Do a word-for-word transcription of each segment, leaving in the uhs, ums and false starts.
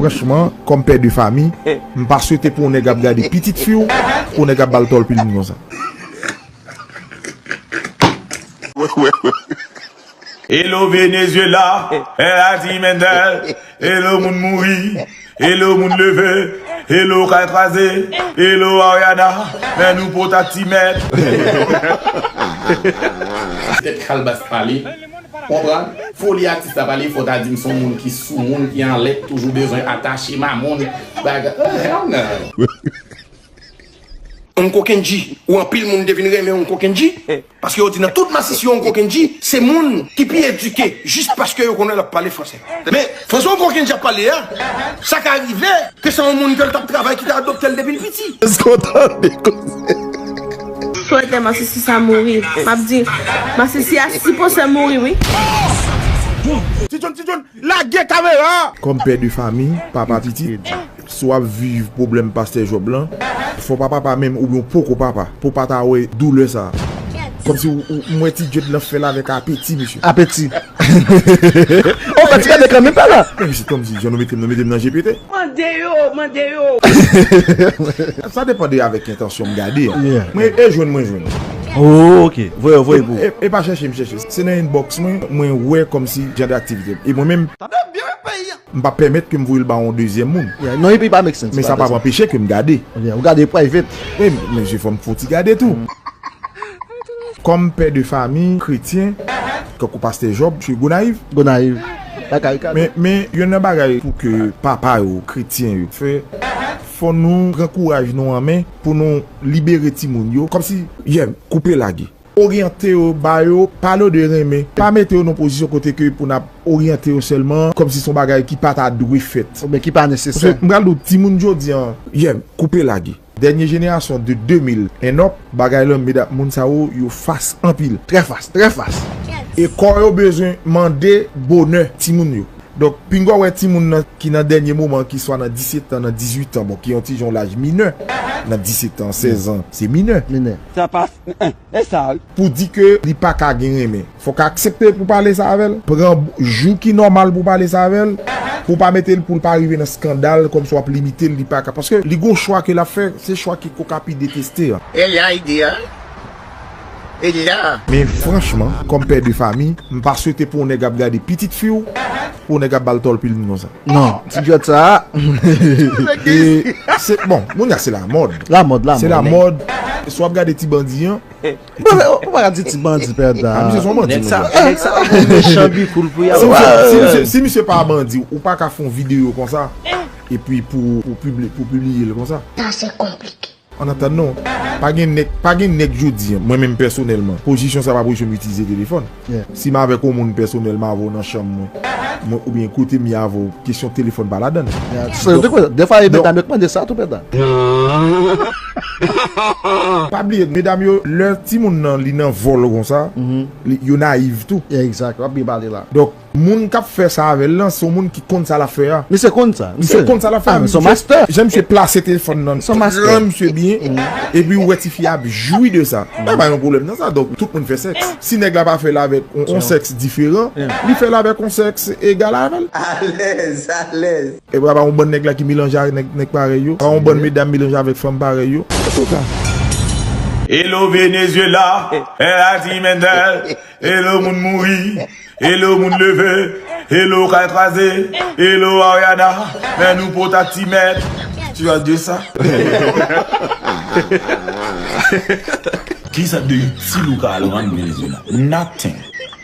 Franchman, kòm pè de fami, m pa swete pou yon nèg ap gade pitit fi w, pou yon nèg ap ba l tòl pil moun konsa. Hello Venezuela, el Adi Mendel, hello moun mouri, hello moun leve, hello kay kraze, hello Ariana, men nou pote ak ti mèt. Tèt kalbas pale, konprann? Foli atis la pale, fò ta di m se yon moun ki sou moun, ki anlè, toujou bezwen atache mamoun, bagay. Oh, hell no. Uncle Kendji, ou anpil moun te vin renmen Uncle Kendji, paske yo di nan tout masisi yo Uncle Kendji, se moun ki pi edike, jis paske yo konnen l ap pale franse. Men, fason Uncle Kendji ap pale a, sa ka rive ke se yon moun ke l t ap travay ki te adopte l depi l piti. Èske w tande koze? Swete masisi sa mouri. M ap di, masisi a sipoze mouri, wi. Ti John, Ti John, lage kamera! Kòm pè de fami, papa pitit, si w ap viv pwoblèm pastè Jòb lan, fò w pa papa menm oubyen w poko papa, pou w pa ta wè doulè sa. Kòmsi w, w, m wè Ti John lan fè l avèk apeti, mesye. Apeti. O, fè ti gade kanmenm pa la. Men mesye, kòmsi jan nou mete m, nou mete m nan G P T. Mande yo, mande yo. Sa depann de avèk entansyon m gade a. Yeah. Mwen, e jwenn mwen jwenn. Oh, ok. Voye, voye pou. E, e pa chèche m chèche. Se nan inbox mwen, mwen wè kòmsi jan de aktivite. E mwen menm, tande byen peyi a. M pa pèmèt ke m voye l ba yon dezyèm moun. Yeah, non, epi pa make sense. Men sa pa anpeche ke m gade. Yeah, ou gade private. Wi, men je fò m fouti gade tou. Kòm pè de fami kretyen, kankou pastè Jòb, se Gonayiv. Gonayiv. Lakay Kado. Men, men, youn nan bagay pou ke papa yo, kretyen yo, fè, fò nou pran kouraj nou an men pou nou libere timoun yo. Kòmsi, yeah, koupe lage. Oryante yo, ba yo, pale yo de renmen. Pa mete yo nan pozisyon kote ke pou n ap oryante yo sèlman, kòmsi se yon bagay ki pa ta dwe fèt. Oubyen ki pa nesesè. Paske m pral di w, timoun jodi an, yeah, koupe lage. Dènye jenerasyon de de mil and up, bagay lan, medam, moun sa yo, yo fas anpil. Trè fas, trè fas. E kò yo bezwen mande bonè timoun yo. Donk, pinga w wè timoun nan ki nan dènye moman, ki swa nan disèt an, nan dizuit an, bon, ki yon ti jan laj minè, nan disèt an, sèz an, se minè. Minè. Sa pa, e sa, wi. Pou di ke li pa ka gen renmen. Fòk aksepte pou pale sa avè l. Pran jou ki nòmal pou pale sa avè l. Pou pa mete l, pou l pa rive nan eskandal, kòmsi w ap limite l, li pa ka. Paske li gon chwa ke l ap fè, se chwa ke koka pi deteste an. E la ide a. E la. Men franchman, kòm pè de fami, m pa swete pou yon nèg ap gade pitit fi w, pou yon nèg ap ba l tòl pil moun konsa. Non, ti djòt sa. E se, bon, moun ya se lamòd. Lamòd, lamòd. Se lamòd. Si w ap gade ti bandi an, Ou pa, ou pa ka di ti bandi pèda. Ah, misye se yon bandi, nèg sa, mesye. Nèg sa, mechan bikoul pou y ap. Si misye, si misye, si misye pa bandi, ou pa ka fè yon videyo konsa, epi pou, pou pibli-, pou pibliye l konsa. Sa se konplike. An atandan, non. Pa gen nèg, pa gen nèg jodi an, mwen menm pèsonèlman, pozisyon sa pa pozisyon m itilize telefòn. Yeah. Si m avèk yon moun pèsonèlman avè w nan chanm mwen, mwen, oubyen kote m ye avè w, kesyon telefòn pa ladann. Yeah. So, de kwa, defwa, e medam yo k mande sa tou, pèda. Pa bliye, medam yo, lè timoun nan, li nan vòl konsa, li, yo nayiv tou. Yeah, exact. W ap byen pale la. Donk, moun k ap fè sa avè l lan, se yon moun ki konn sa l ap fè a. Misye konn sa. Misye konn sa l ap fè a. Ah, men se yon master. Jan misye plase telefòn nan, pran misye byen, epi ou wè tifi a ap jwi de sa. Pa, pa yon pwoblèm nan sa. Donk, tout moun fè sèks. Si nèg la pa fè l avèk yon, yon sèks diferan, li fè l avèk yon sèks egal avè l. Alèz, alèz. E pa, pa yon bann nèg la ki melanje ak nèg, nèg parèy yo. Pa yon bann medam melanje avèk fanm parèy yo. Antouka. Hello Venezuela, el Adi Mendel, hello moun mouri, hello moun leve, hello kay kraze, hello Ariana, men nou pote ak ti mèt. Tu as de sa? Kisa de itil ou ka al rann Venezuela? Nothing.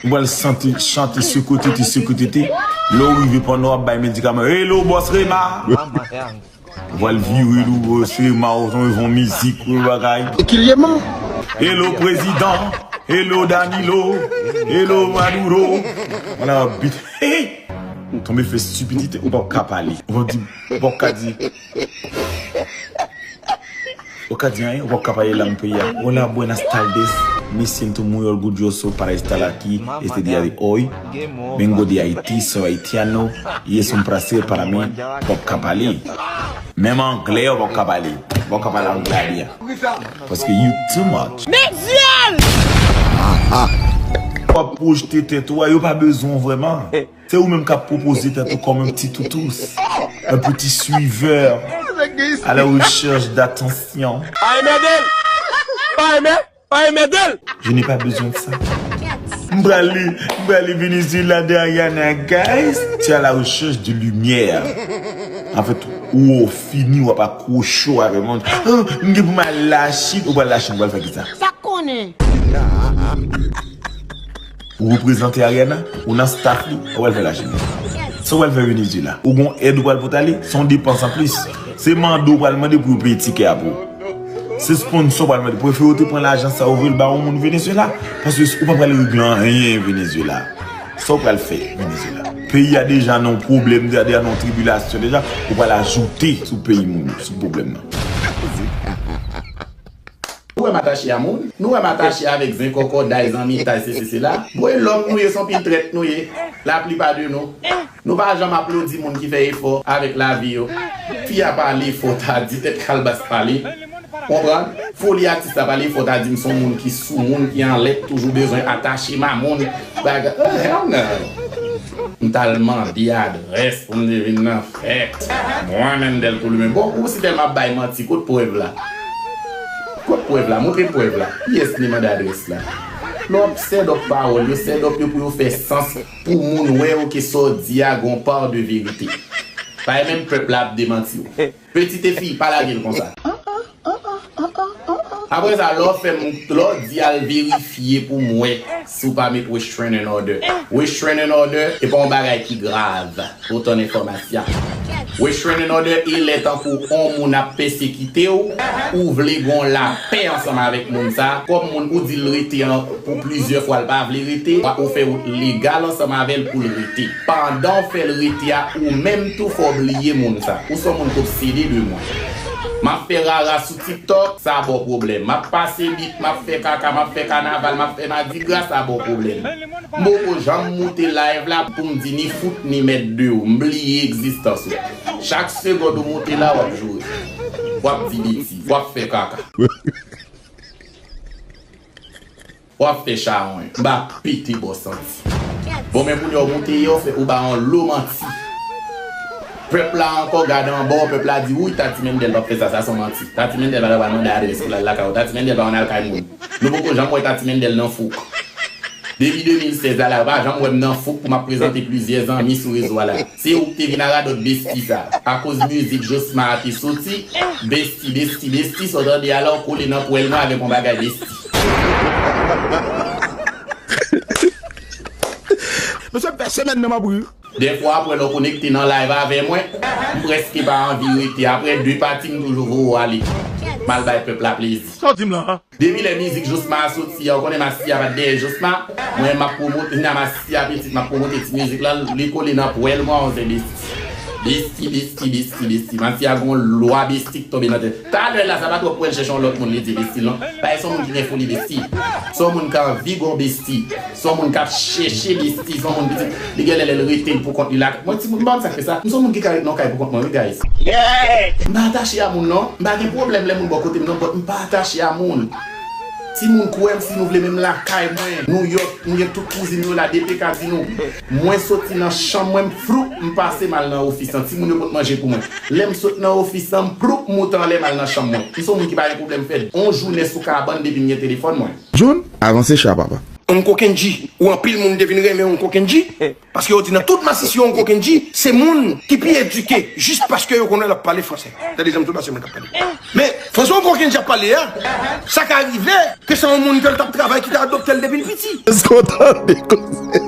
Ou pral chante, chante sekotete, sekotete. Lè w rive pandan w ap bay medikaman, hello Bòs Rema. Ou pral vire lou, Bòs Rema, ou tann yon mizik, yon bagay. Hello prezidan, hello Danilo, hello Maduro. Ou nan bit. Hey, hey. Ou tonbe fè stipidite, ou p ap ka pale. Ou p ap di, ou p ap ka di. Ou ka di anyen, ou p ap ka pale lang peyi a. Hola, buenas tardes. Me siento muy orgulloso para estar aquí este día de hoy. Vengo de Haití, soy haitiano y es un placer para mí. Ou p ap ka pale. Menm anglè, ou p ap ka pale. Ou p ap ka pale anglè a byen. Paske you too much. Mèt zyèl! W ap pwojte tèt ou a, yo pa bezwen w vrèman. Se ou menm k ap pwopoze tèt ou kòm un petit toutous, un petit suiveur à la recherche d'attention. Pa enmède l! Pa enmè, pa enmède l! Je n'ai pas besoin de ça. M prale, m prale Venezuela de Ariana, guys. Tu es à la recherche de lumière. En fait, ou fini, w ap akwoche w avè moun. Ah, m gen pou m al Lachin, ou pral Lachin, ou pral fè kisa? Sa k konnen? Ou reprezante Ariana, ou nan staff li, ou pral fè Lachin. Sa w pral fè Venezuela? Ou gon èd ou pral pote ale? Se yon depans anplis. Se mande w pral mande pou yo peye tikè a pou ou. Se sponsor w pral mande. Prefere w te pran lajan sa ou voye l ba yon moun Venezuela. Paske ou pa pral regle anyen Venezuela. Sa w pral fè Venezuela? Peyi a deja nan yon pwoblèm, deja nan yon tribilasyon deja. Ou pral ajoute sou peyi moun, sou pwoblèm nan. Nou wè m atache a moun? Nou wè m atache avèk zen, kòkòday, zanmitay, sesi, sela? Bon, e lòm nou ye, se yon pil trèt nou ye, laplipa de nou. Nou pa janm aplodi moun ki fè efò avèk lavi yo. Fi a pale fò, ta di tèt kalbas pale. Konprann? Foli atis la pale fò, ta di m se yon moun ki sou moun, ki anlè, toujou bezwen atache m a moun. Bagay, oh, hell no! M t al mande adrès pou m te vin nan fèt. Mwen, Mendel Coleman. Bon, ou si tèlman ap bay manti, kot prèv la? Kot prèv la? Montre m prèv la. Kiyès li mande adrès la? Lè w ap sèdòp pawòl yo, sèdòp yo pou yo fè sans pou moun wè yo ke sa w di a gon pa de verite. Pa e menm pèp la ap demanti w. Petite fi, pa lage l konsa. Apre sa, lè w fè m, lè w di al verifye pou m wè si w pa met restraining order. Restraining order, e pa yon bagay ki grav. Pou ton enfòmasyon. Restraining order e lè tankou on moun ap pèsekite w, ou vle gon lapè ansanm avèk moun sa, kòm moun ou di l rete an, pou plizyè fwa l pa vle rete, ou fè wout legal ansanm avè l pou l rete. Pandan w fè l rete a, ou menm tou fò w bliye moun sa. Ou se yon moun k obsede de mwen. M ap fè rara sou TikTok, sa ba w pwoblèm. M ap pase bit, m ap fè kaka, m ap fè kanaval, m ap fè madigra, sa ba w pwoblèm. M poko janm moute live la pou m di ni fout ni mèt de ou. M bliye egzistans ou. Chak segond ou moute la, w ap joure. W ap di betiz, w ap fè kaka. W ap fè chawony. M ba pete bò santi. Bon, men kounye a w moute yè, w fè, ou ba yon lo manti. Pèp la ankò gade anba w, pèp la di, wi, Tati Mendel p ap fè sa, sa se yon manti. Tati Mendel pa ta pral mande adrès pou l al lakay ou. Tati Mendel pa konn al kay moun. Nou poko janm wè Tati Mendel nan fouk. Depi de mil sèz la, la, yo pa janm wè m nan fouk pou m ap prezante plizyè zanmi sou rezo a la. Se ou ki te vin a radòt besti sa. Akoz mizik Josma a te soti, besti, besti, besti, sa w tande a la, w kole nan pwèl mwen avèk yon bagay besti. Mesye, fè semèn nan m ap ri. Dèfwa, apre lè w konekte nan live avè mwen, m prèske pa anvi rete. Apre de pati, m toujou voye w ale. M al bay pèp la plezi. Sa w di m la a? Depi lè mizik Josma a soti a, ou konnen Masisi a pa t dèyè Josma. Mwen, m ap pwomote, nan Masisi a pitit, m ap pwomote ti mizik la, li kole nan pwèl mwen, on zen besti. Besti, besti, besti, besti. Masisi a gon lwa besti k tonbe nan tèt. Talè la, sa pa twòp pou el chèche yon lòt moun li di besti l non. Paske se yon moun ki gen foli besti. Se yon moun ki anvi gon besti. Se yon moun k ap chèche besti. Se yon moun ki di, li gen lè lè l rete l pou kont li la. Mwen timoun, m pa konn sa k fè sa. M se yon moun ki ka ret nan kay pou kont mwen, wi, guys. M pa atache a moun non. M pa gen pwoblèm lè moun bò kote m non, but m pa atache a moun. Timoun kwè m si nou vle, men m lakay mwen, Nouyòk, m gen tout kouzin yo la, D P ka di nou. Mwen soti nan chanm mwen, m floup, m pase m al nan ofis lan. Timoun yo pot manje pou mwen. Lè m sot nan ofis lan, m ploup, m moute anlè m al nan chanm mwen. M se yon moun ki pa gen pwoblèm fè yon jounen sou kabann depi m gen telefòn mwen. Jun, avanse cha papa. On kokenji, ou anpil moun te vin renmen on kokenji, paske yo di nan tout masisi on kokenji, se moun ki pi edike, jis paske yo konnen l ap pale franse. Tande jan m tou pase moun k ap pale. Men, franse on kokenji ap pale a, sa ka rive ke se yon moun ke l t ap travay ki te adopte l depi l piti. Èske w tande koze?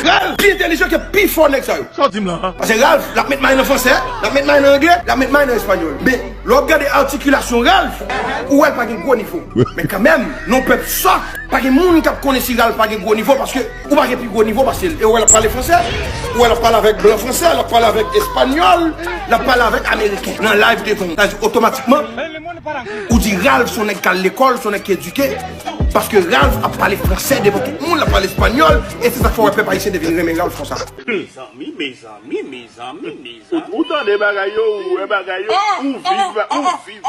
Ralph pi entèlijan ke pifò nèg sa yo. Sa w di m la a? Paske Ralph, l ap met may nan franse, l ap met may nan angle, l ap met may nan espanyòl. Men, lè w ap gade atikilasyon Ralph, ou wè l pa gen gwo nivo. Men kanmenm, nan yon pèp sòt, pa gen moun k ap konnen si Ralph pa gen gwo nivo, paske ou pa gen pi gwo nivo pase l. E ou wè l ap pale franse, ou wè l ap pale avèk blan franse, l ap pale avèk espanyòl, l ap pale avèk ameriken. Nan live devan w, sa di otomatikman, ou di Ralph se yon nèg k al lekòl, se yon nèg ki edike, paske Ralph ap pale franse devan tout moun, l ap pale espanyòl, e se sa k fè w wè pèp ayisyen te vin renmen Ralph konsa. Mezanmi, mezanmi, mezanmi, mezanmi. Ou, ou tande bagay yo, ou wè bagay yo, ou viv, ou viv.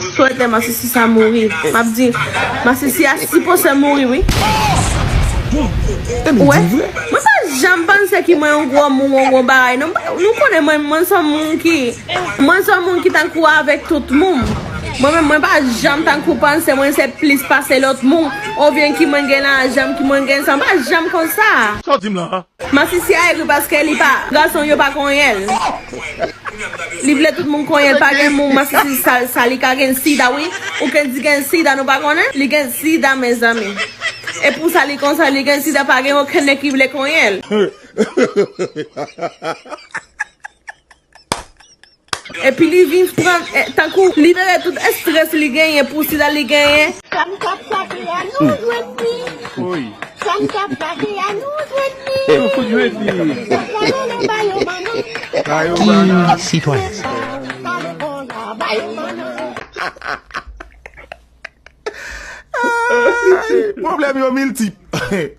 Swete masisi sa mouri. M ap di, masisi a sipoze mouri, wi. Ou wè? Mwen pa janm panse ki mwen yon gwo moun, yon gwo bagay, non. Nou konnen mwen, mwen se yon moun ki, mwen se yon moun ki tankou avèk tout moun. Mwen menm, mwen pa janm tankou panse mwen se plis pase lòt moun, oubyen ki mwen gen lajan, ki mwen gen sa, mwen pa janm konsa. Sa w di m la? Masisi a egri paske li pa, gason yo pa konyen l. Li vle tout moun konyen l, pa gen moun masisi sa, sa li ka gen sida, wi. Ou gen di gen sida, nou pa konnen? Li gen sida, mezanmi. E pou sa li konsa, li gen sida, pa gen okenn nèg ki vle konyen l. Epi li vin pran, eh, tankou libere tout estrès li genyen pou sida li genyen. Sa m t ap pale a, nou jwenn li. Wi. Sa m t ap pale a, nou jwenn li. Nou fout jwenn li. Sa pale la, ba yo manman. Ba yo manman. Ki sitwayen sa? Pale bon la, ba yo manman. Ay, pwoblèm yo miltip.